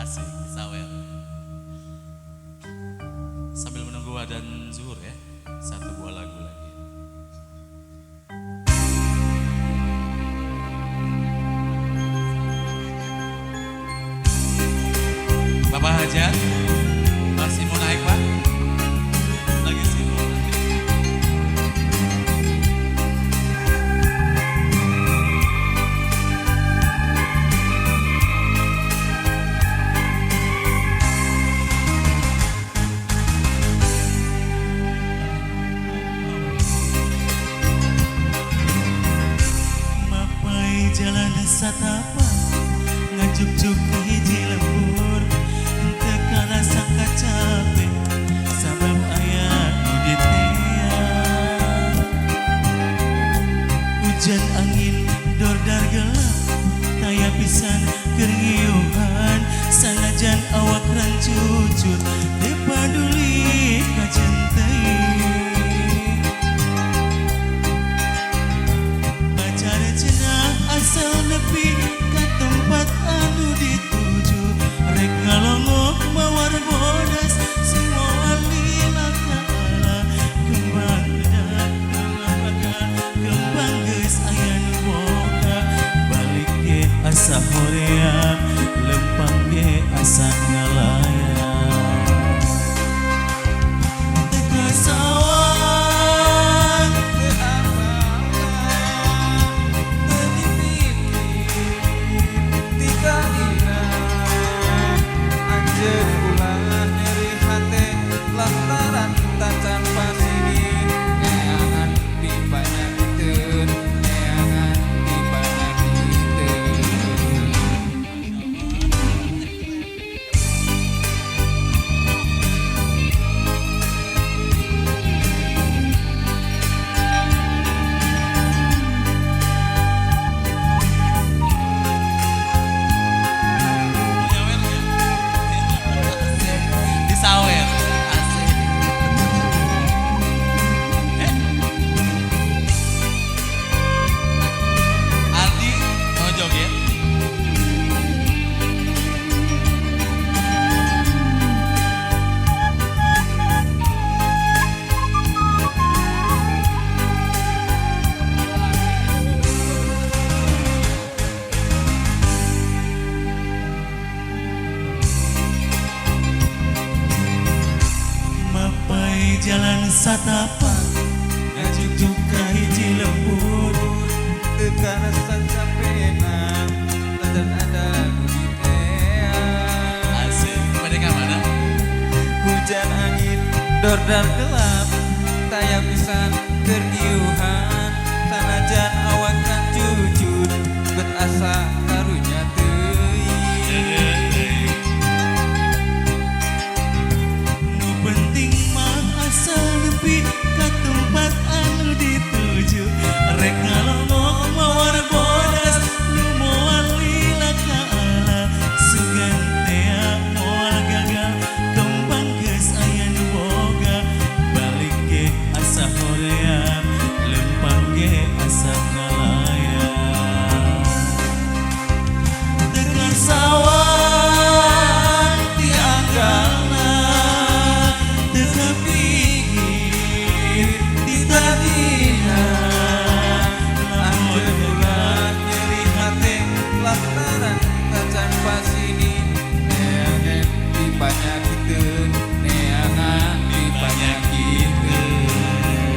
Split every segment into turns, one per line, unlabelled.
Asik, sawer. Sambil menunggu adzan zuhur ya, satu buah lagu lagi. Bapak Hajat, masih mau naik Pak? Lagi sibuk nanti.
Mapai jalan satapa ngajuk-juk ke hiji lembur henteu karasa kacape sabab aya nu ditea. Hujan angin dordar gelap taya pisan keur ngiuhan sanajan awak rancucut teu paduli kajen teuing. Pacar cenah asal nepi ka tempat anu dituju rek ngalongok mawar bodas sing moal lila kaala kembang edak kembang kembang geus aya nu boga balik ge asa hoream lempang ge asa ngalayang teu kasawang
Teu apalna, teu dipikir ti tadina. Anjeun ulah nyeri hate lantaran tacan pasini. Neangan pipanyakiteun, neangan pipanyakiteun.
Mau nyawer nggak? Asik. Disawer. Asik. Eh? Ardi mau joget?
Mapai jalan satapa ngajuk-juk ka hiji lembur
Teu karasa capena, tajan ada nu ditea.
Asik. Pada ke mana?
Hujan angin dordar gelap taya pisan keur ngiuhan sanajan awak rancucut bet asa karunya teuing.
Nu penting mah asal nepi ka tempat anu dituju rek ngalongok mawar bodas nu moal lila kaala sugan tea moal gagal kembang geus aya nu boga balik ge asa hoream lempang ge asa ngalayang teu kasawang ti anggalna teu kapikir ti tadina.
Anjeun ulah nyeri hate lantaran tacan pasini. Neangan pipanyakiteun, neangan pipanyakiteun.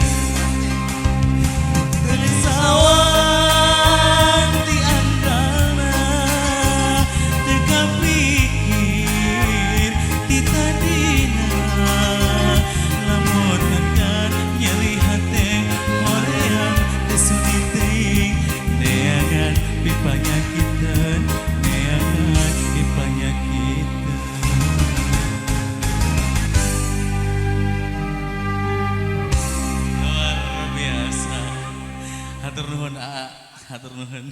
Teu sawang ti anggalna teu kapikir ti tadina lamun nekan nyeri hate hoream teu sudi teuing neangan pipanyakiteun neangan pipanyakiteun.
Luar biasa. Hatur nuhun AA, hatur nuhun.